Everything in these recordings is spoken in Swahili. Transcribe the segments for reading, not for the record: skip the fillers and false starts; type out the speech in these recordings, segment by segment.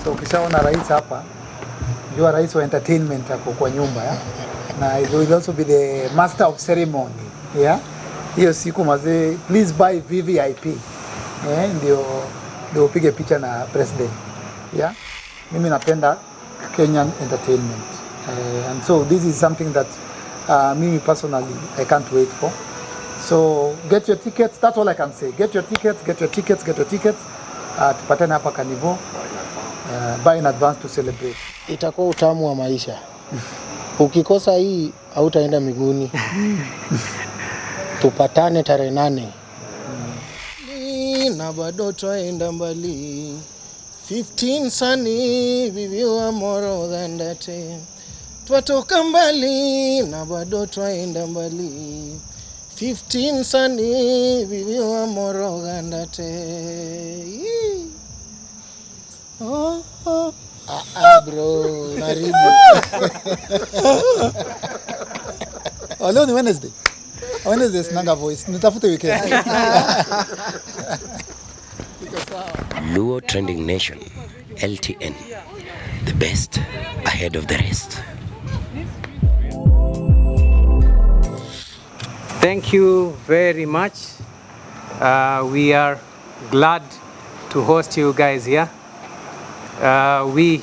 So ukishaona rais hapa, jua rais wa entertainment ako kwa nyumba, yeah? Na he will also be the master of ceremony, yeah? Hiyo siku mazee, please buy VVIP, eh, ndio upige picha na president, yeah? Mimi napenda Kenyan entertainment, and so this is something that mimi personally I can't wait for. So get your tickets, that's all I can say. Get your tickets, get your tickets, get your tickets. Tupatane hapa Carnival. Buy in advance to celebrate. Itakuwa utamu wa maisha. Ukikosa hii hautaenda miguuni. Tupatane tarehe 8. Na bado twaenda mbali. 15 sani bibi wa moro gandate. Twatoka mbali na bado twaenda mbali. 15 sani bibi wa moro gandate. Oh, oh. Ah, ah, bro, naribu. Oh, leo ni Wednesday. Wednesday sinanga voice. Nitafute weekend. Luo Trending Nation, LTN, the best ahead of the rest. Thank you very much. We are glad to host you guys here. We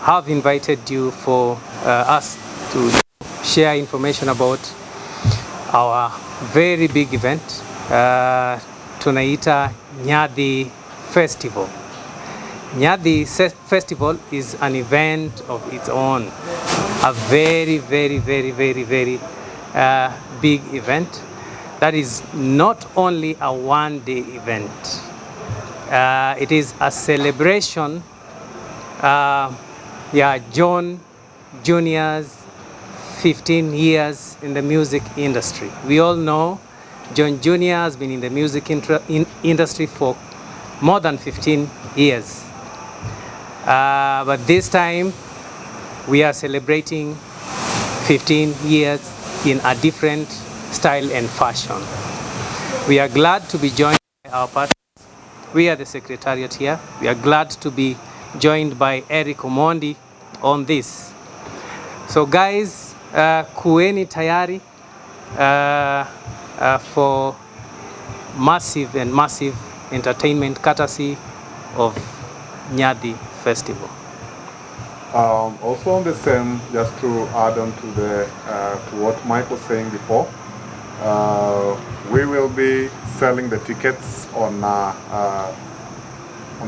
have invited you for us to share information about our very big event, tunaita Nyadhi Festival. Nyadhi Festival is an event of its own, a very, very, very, very, very big event that is not only a one-day event. It is a celebration, John Jr.'s 15 years in the music industry. We all know John Jr. has been in the music industry for more than 15 years. But this time, we are celebrating 15 years in a different style and fashion. We are glad to be joined by our partners. We are the secretariat here. We are glad to be joined by Eric Omondi on this. So guys, kuweni tayari for massive and massive entertainment courtesy of Nyadhi Festival. Also on the same, just to add on to the to what Mike was saying before, we will be selling the tickets on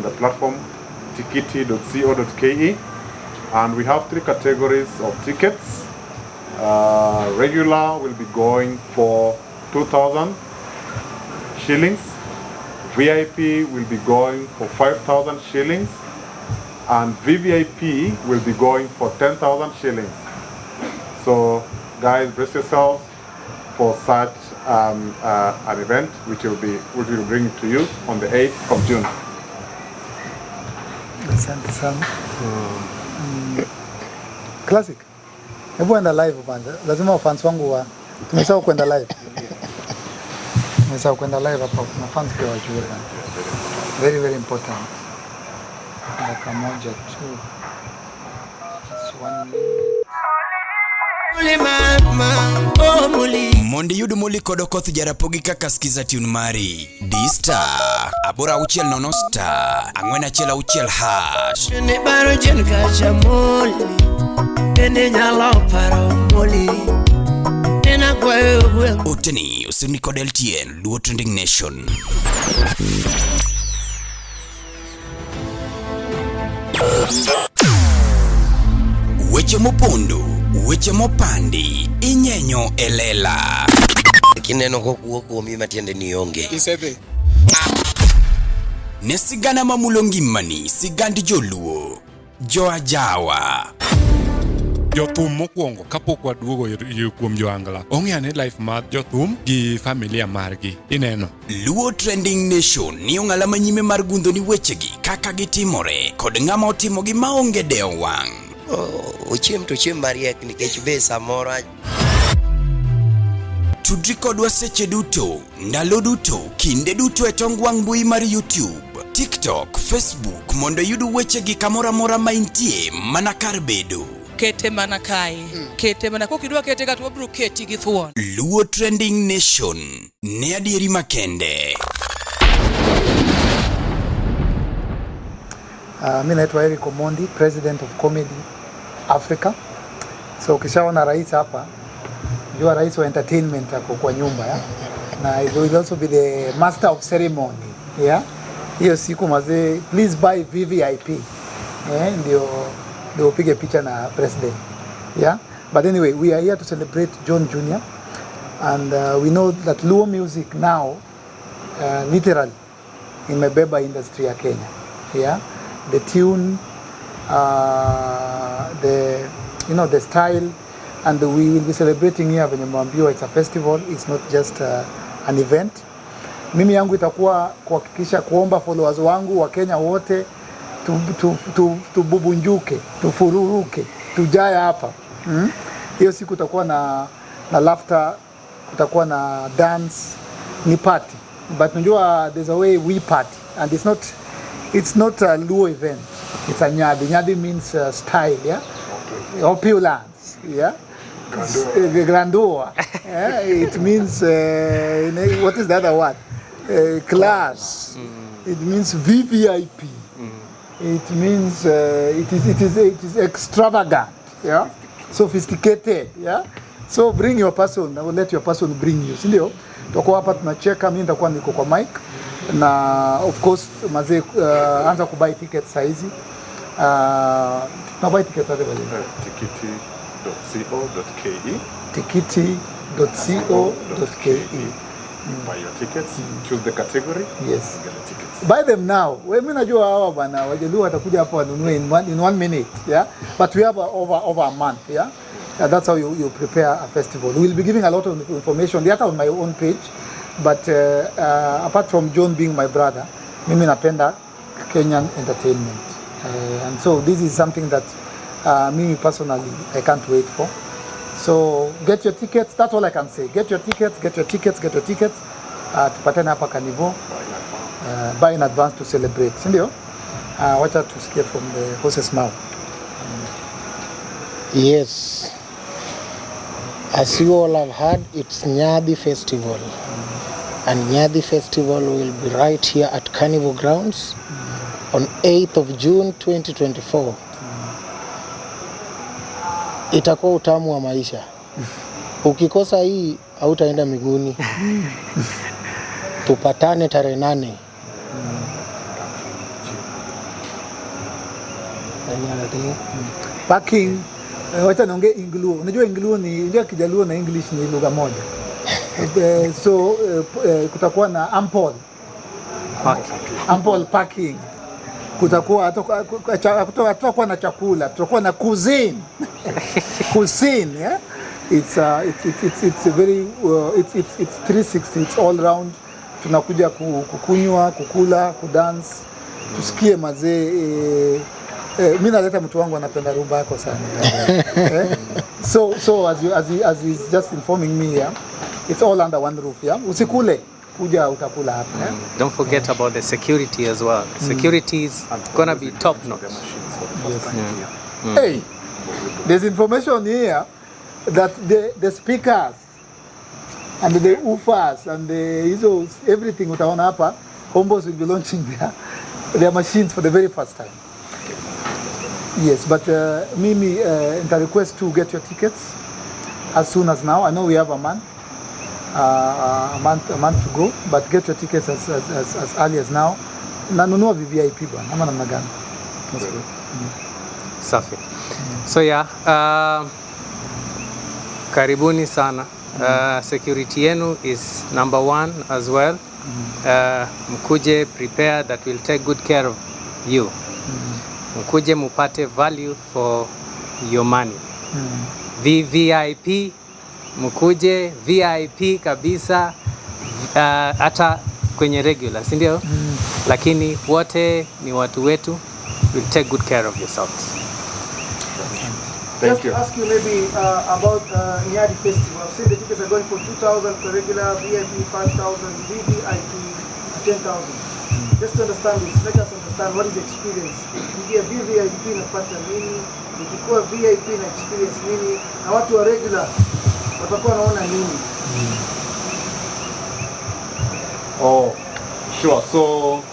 the platform tikiti.co.ke, and we have three categories of tickets. Regular will be going for 2,000 shillings, VIP will be going for 5,000 shillings, and VVIP will be going for 10,000 shillings. So guys, brace yourselves for such an event, which will bring to you on the 8th of June. Asante sana. Classic. Hebu enda live kwanza. Lazima fans wangu wa tumesahau kwenda live. Tumesahau kwenda live hapa. Kuna fans pia wajue bana. Very, very important. Dakika moja tu. Just 1 minute. Mondo iyud moli kod Okoth Jarapogi kaka skiza tune mari. D star 860 star 416 hash. Ne baro jen kacha moli, bende nyalo paro moli. Nena kwayo gwe. Oteni osirni kod LTN Luo Trending Nation. Weche mopondo, weche mopandi, inyenyo e lela. Kineno kokuo kuomi matiende ni onge. Isedhi. Ne sigana mamulo ngimani, sigand joluo, joajawa. Jothum mokwongo kapok waduogo kuom joangla, ong'e ane life mar jothum gi familia margi. Ineno. Luo Trending Nation ni ong'ala manyime mar gundho ni wechegi kaka gitimore kod ng'ama otimogi maonge dewo wang'. Ochiem to ochiem mariek nikech be samoro Tudri kodwa seche duto, ndalo duto, kinde duto e tong wang' mbui mar YouTube. TikTok, Facebook mondo iyud wechegi kamoro amora ma intie mana kar bedo. Kete mana kae. Kete mana kokidwa kete ka to wabiro keti gi thuon. Luo Trending Nation ne adieri makende. Mi naitwa Eric Omondi, President of Comedy Africa. So ukishaona rais hapa, jua rais wa entertainment ako kwa nyumba ya? Na he will also be the master of ceremony, yeah? Hiyo siku mazee, please buy VVIP, eh, ndio upige picha na president, yeah? But anyway, we are here to celebrate John Jr. And we know that Luo music now literally imebeba industry ya Kenya. Yeah? The tune, the you know the style, and we will be celebrating here venye mmeambiwa, it's a festival, it's not just an event. Mimi yangu itakuwa kuhakikisha kuomba followers wangu wa Kenya wote tububunjuke, tufururuke, tujae hapa. Hiyo siku kutakuwa na laughter, kutakuwa na dance, ni party. But unajua there's a way we party, and it's not a Luo event. It's a nyadhi. Nyadhi means style, yeah? Opulence, yeah? Grandeur. Yeah? It means, what is the other word? Class. It means VVIP. It means it is extravagant, yeah? Sophisticated, yeah? So bring your person, I will let your person bring you, si ndio? Tutakuwa hapa tunacheka, mimi nitakuwa niko kwa mic na of course mazee, anza kubuy tickets saizi. Tunabuy tickets wapi by? Tikiti.co.ke. Tikiti.co.ke. Buy your tickets, choose the category, Yes. and get the tickets. Buy them now. We mimi najua hawa bwana Wajaluo watakuja hapa wanunue in one minute, yeah? But we have over a month, yeah? That's how you prepare a festival. We'll be giving a lot of information hata on my own page, but apart from John being my brother, mimi napenda Kenyan entertainment. And so this is something that mimi personally I can't wait for. So get your tickets, that's all I can say. Get your tickets, get your tickets, get your tickets. Tupatane hapa Carnival. Buy in advance to celebrate, si ndio? Wacha tusikie from the horse's mouth. Yes. As you all have heard, it's Nyadhi Festival. And Nyadhi Festival will be right here at Carnival Grounds on 8th of June 2024. Itakuwa utamu wa maisha. Ukikosa hii hautaenda miguuni. Tupatane tarehe 8. Any other thing? Parking, wacha niongee Ingluo. Unajua Ingluo ni, unajua Kijaluo na English ni lugha moja. So kutakuwa na ample Parking. Ample parking. Kutakuwa hatutakuwa na chakula, tutakuwa na cuisine. Cuisine, yeah? It's a very it's 360, it's all round. Tunakuja kukunywa, kukula, kudance, tusikie mazee. Mi naleta mtu wangu anapenda rumba yako sana, eh? So as he's just informing me here, it's all under one roof, yeah? Usikule, kuja utakula hapa, eh? Don't forget about the security as well. Security is gonna be top notch. Hey, there's information here that the speakers and the woofers and the hizo everything utaona hapa, Homeboys will be launching their machines for the very first time. Yes, but mimi nita request to get your tickets as soon as now. I know we have a month to go, but get your tickets as early as now. Na nunua VVIP bwana, ama namna gani? That's good. Safi. So yeah, karibuni sana. Security yenu is number one as well. Mkuje prepare that will take good care of you. Mkuje mupate value for your money. VVIP, mkuje VIP kabisa, hata kwenye regular, si ndio? Lakini wote ni watu wetu. Will take good care of yourselves. Thank Just you. to ask you maybe about Nyadhi Festival. I've seen the tickets are going for 2,000 per regular, VIP 5,000, VVIP 10,000. Just to understand this, make us understand what is the experience. Nikiingia VVIP napata nini? Nikikuwa VIP na experience nini? Na watu wa regular watakuwa wanaona nini? Oh, sure. So,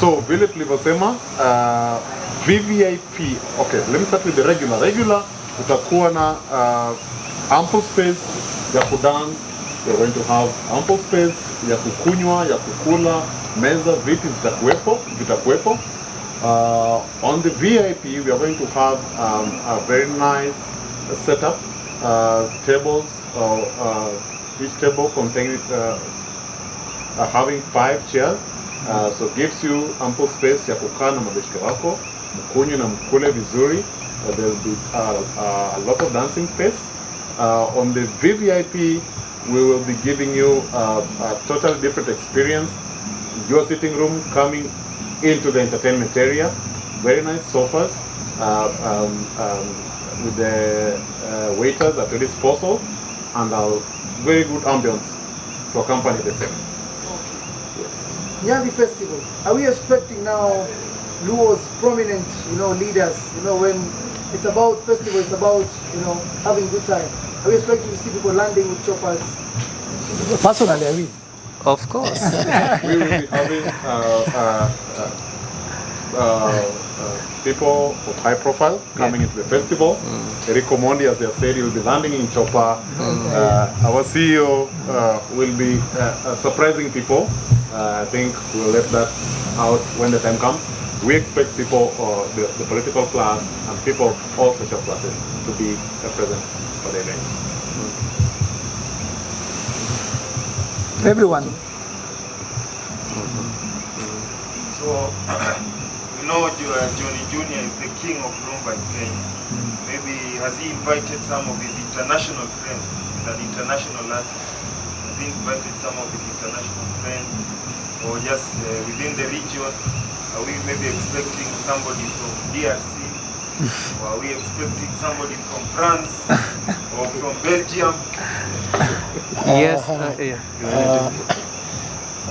so vile tulivyosema, VVIP. Okay, let me start with the regular. Regular utakuwa na ample space ya kudance. You're going to have ample space ya kukunywa, ya kukula, meza, viti vitakuwepo. On the VIP, we are going to have a very nice setup, tables, each table containing having five chairs, so gives you ample space ya kukaa na mabeshte wako, mkunywe na mkule vizuri. There will be a lot of dancing space. On the VVIP, we will be giving you a totally different experience. Your sitting room coming into the entertainment area, very nice sofas with the waiters at your disposal, and a very good ambience to accompany the same. Nyadhi Festival. Are we expecting now Luo's prominent, leaders? When it's about festival, it's about having good time. Are we expecting to see people landing with choppers? Personally, I will. Of course. We will be having people of high profile coming into the festival. Eric Omondi, as they have said, he will be landing in chopper. Our CEO will be surprising people. I think we'll let that out when the time comes. We expect people, the political class and people of all social classes to be present for the event. Everyone. So we know Johnny Jr. is the king of rumba in Kenya. Maybe has he invited some of his international friends? He's an international artist. Has he invited some of his international friends, or just within the region? Are we maybe expecting somebody from DRC? Or are we expecting somebody from France or from Belgium? Yes. Yeah.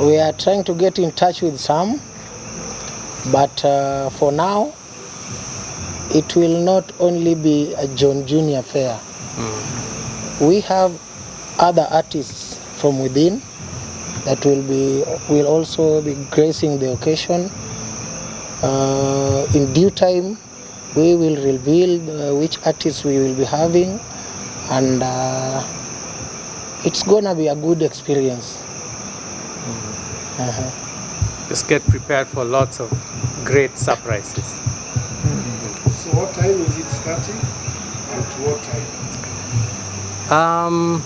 We are trying to get in touch with some, but for now, it will not only be a John Junior affair. We have other artists from within that will also be gracing the occasion. In due time, we will reveal which artists we will be having, and it's gonna be a good experience. Just get prepared for lots of great surprises. So what time is it starting and to what time?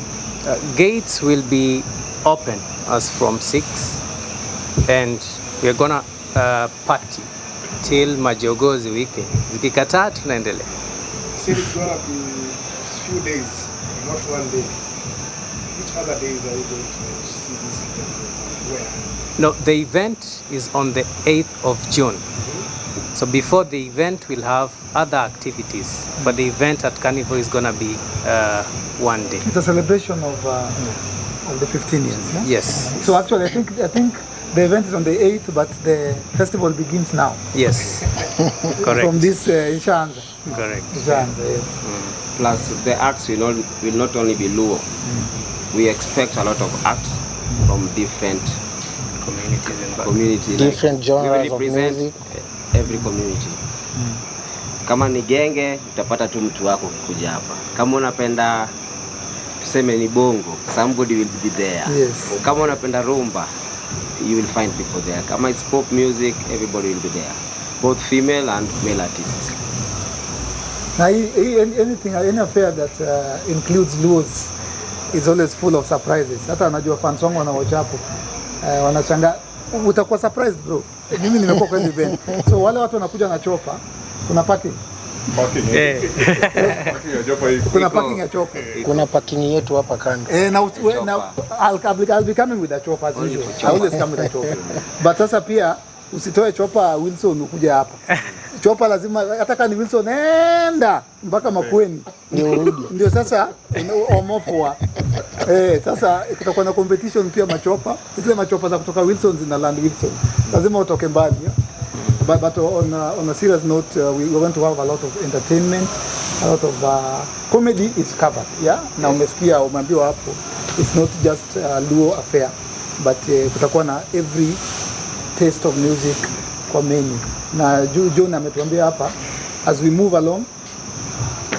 Gates will be open as from 6, and we're gonna party till majogoo ziwike. Zikikataa tunaendelea. You said it's gonna be few days, not one day. Which other days are you going to see this event? Where? No, the event is on the 8th of June. So before the event, we'll have other activities, but the event at Carnival is gonna be one day. It's a celebration of the 15 years. Yeah? Yes. So actually, I think the event is on the 8th, but the festival begins now. Yes. Correct. From this ishaanza. Correct. Ishaanza, yes. Plus, the acts will not only be Luo. We expect a lot of acts from different communities and communities. Different genres We of represent music. every community. Kama ni genge, utapata tu mtu wako kuja hapa. Kama unapenda tuseme ni bongo, somebody will be there. Kama unapenda rumba, you will find people there. Kama it's pop music, everybody will be there. Both female and male artists. Now, anything, any affair that includes Luos is always full of surprises. Hata najua fans wangu wanawatch hapo, wanashangaa, utakuwa surprised, bro. Mimi nimekuwa kwa hiyo event. So wale watu wanakuja na chopa, kuna parking. Parking, eh. Parking ya chopper iko. Kuna parking ya chopper. Kuna parking yetu hapa kando. Eh, na I'll be coming with a chopper as Only usual. for I chopper. always come with a chopper. But sasa pia usitoe chopper Wilson ukuja hapa. Chopper lazima, hata kama ni Wilson, enda mpaka Makueni. Ndio urudi. Ndio sasa omofua. Sasa kutakuwa na competition pia machopa. Zile machopa za kutoka Wilson zina land Wilson. Lazima utoke mbali. Yeah? But on a serious note, we want to have a lot of entertainment, a lot of comedy is covered. Yeah? Na umesikia umeambiwa hapo, it's not just a Luo affair, but kutakuwa na every taste of music kwa menu. Na John ametuambia hapa, as we move along,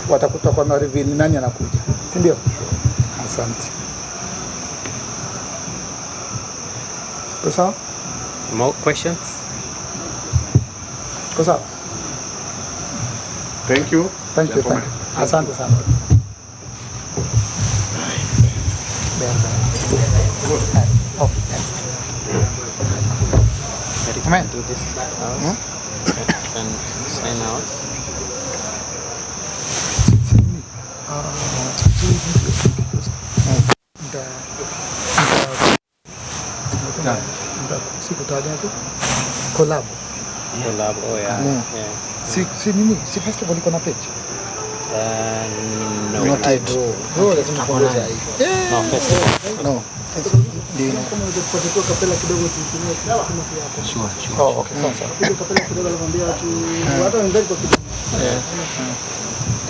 watakuta na reveal nani anakuja, si ndio? Asante. Kwa sawa? More questions? Kwa sawa? Thank you. Thank you, thank you. Asante sana. Oh, Ready to do this out and sign out. Sikutaja tu collab. Collab, oh yeah. Yeah. Si nini? Si festival iko na page? No. Not yet. Bro, lazima kuongeza hii. No, festival. No. Ndio. Kama unaweza kupatia kapela kidogo tuitumie kama yako. Sure, sure. Oh, okay, sawa sawa. Piga kapela kidogo alafu watu hata invite kwa kidogo.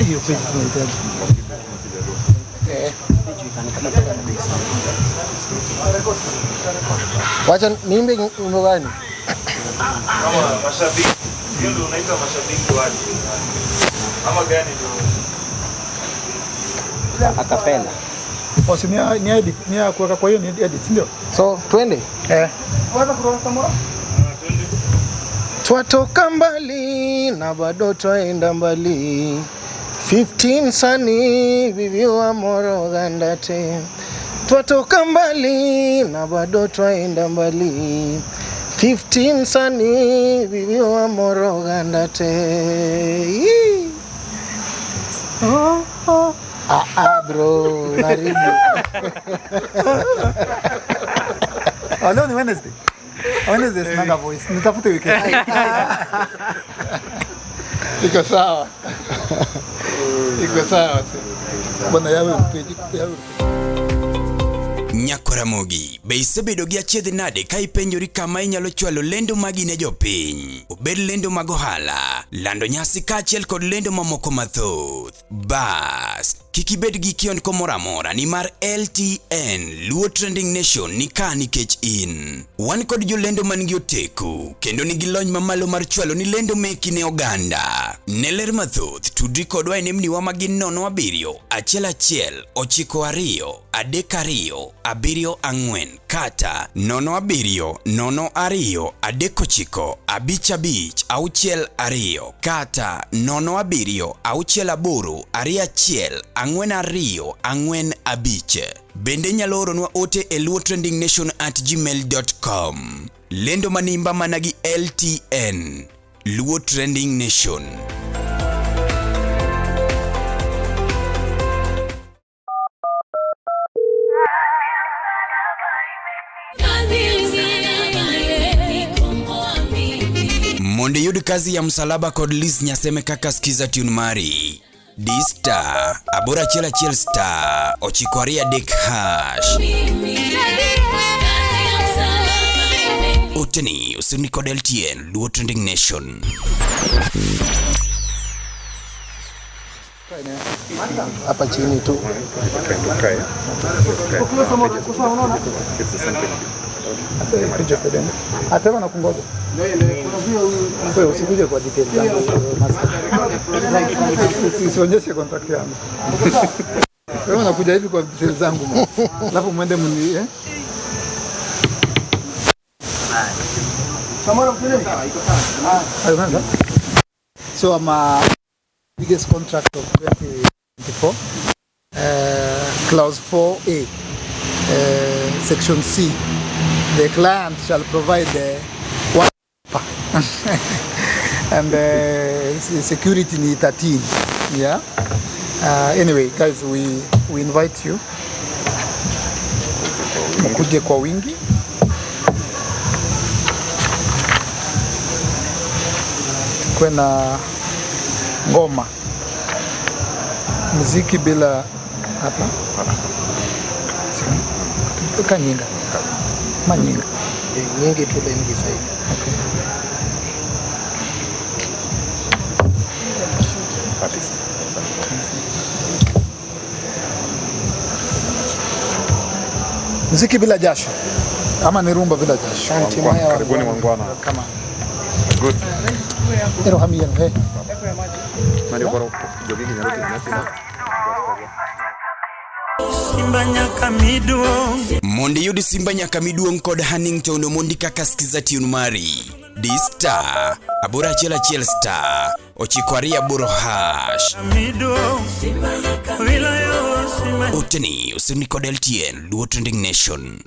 Hiyo page tunahitaji. Wacha niimbe wimbo gani? Kama mashabiki, hiyo ndio unaita mashabiki waje. Ama gani ndio? Akapela. Oh, si ni edit, ni ya kuweka kwa hiyo ni edit, ndio? So, twende. Waza kutoka Samora? Twatoka mbali na bado twaenda mbali. 15 sani bibi wa Morogandate. Twatoka mbali na bado twaenda mbali. 15 sani bibi wa Morogandate. Oh, oh. Ah, bro, karibu. Oh, leo ni Wednesday. Wednesday sinanga voice. Nitafute weekend. Iko sawa. Iko sawa. Bwana yawe mpeji, yawe. Nyakoramogi, be isebedo gi achiedh nade ka ipenjori kama inyalo chwalo lendo magi ne jopiny? Obed lendo mag ohala, lando nyasi kaachiel kod lendo mamoko mathoth. Bas, kik ibed gi kiondko moro amora nimar LTN Luo Trending Nation ni ka nikech in. Wan kod jolendo man gi oteku kendo nigi lony mamalo mar chwalo ni lendo meki ne oganda. Ne ler mathoth, tudri kodwa e nembniwa ma gin 07 11 92 32 74 kata 07 02 39 55 62 kata 07 68 21 42 45. Bende nyalo oronwa ote e luotrendingnation@gmail.com. Lendo manimba mana gi LTN Luo Trending Nation. Mondo iyud kazi ya msalaba kod Liz Nyaseme kaka skiza tune mari. D star 811 star 923 hash. Oteni usirni kod LTN Luo Trending Nation. Hapa chini tu. Hata na kungoja. Wewe usikuje kwa details zangu. Usionyeshe contract yangu. Wewe unakuja hivi kwa details zangu. Alafu muende mni eh? So I'm biggest contract of 2024, clause 4A, section C, the client shall provide the one and security ni 13. Yeah. Anyway, guys, we invite you. Mkuje kwa wingi. Tukue na ngoma, muziki bila hapa. Ka nyinga. Ma nyinga. Nyingi tu then decide. Okay. Artist. Mziki bila jasho ama ni rumba bila jasho. Wangwana, Karibuni wangwana. Kama. Good. Ero hamiero he. Simba nyaka miduong' Mondo iyud Simba nyaka miduong' kod Hannington Omondi kaka skiza tune mari. Di star 811 star 928 hash. miduong' Wilayo Simba Oteni osemi kod LTN Luo Trending Nation.